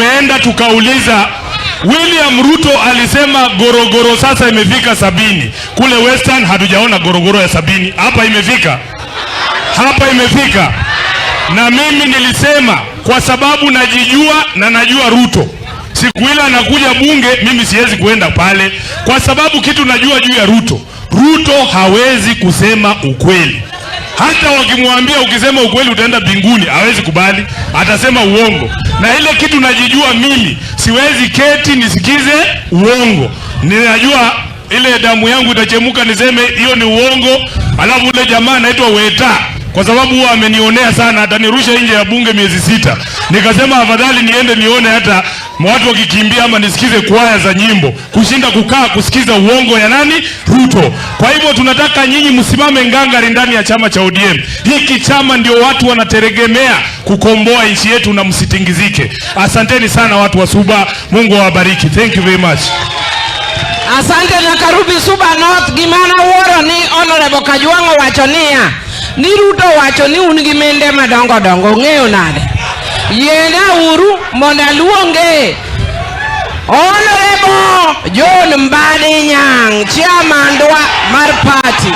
Tumeenda tukauliza. William Ruto alisema gorogoro sasa imefika 70. Kule Western hatujaona gorogoro ya 70. Hapa imefika, hapa imefika. Na mimi nilisema kwa sababu najijua na najua Ruto, siku ile anakuja bunge, mimi siwezi kuenda pale, kwa sababu kitu najua juu ya Ruto, Ruto hawezi kusema ukweli. Hata wakimwambia ukisema ukweli utaenda mbinguni, hawezi kubali, atasema uongo. Na ile kitu najijua mimi, siwezi keti nisikize uongo. Ninajua ile damu yangu itachemuka niseme hiyo ni uongo, alafu ule jamaa anaitwa Weta kwa sababu huwa amenionea sana, atanirusha nje ya bunge miezi 6. Nikasema afadhali niende nione hata watu wakikimbia ama nisikize kwaya za nyimbo kushinda kukaa kusikiza uongo ya nani? Ruto. Kwa hivyo tunataka nyinyi msimame ngangari ndani ya chama cha ODM. Hiki chama ndio watu wanategemea kukomboa nchi yetu, na msitingizike. Asanteni sana watu wa Suba, Mungu awabariki. Thank you very much. Asante na Karubi Suba North. Gimana wuoro ni Honorable Kajwang' owacho niya ni Ruto owacho ni un gi minde madongo dongo ong'eyo nade. Yiena uru mondo aluonge Honorable John Mbadi Nyang', chairman dwa mar party.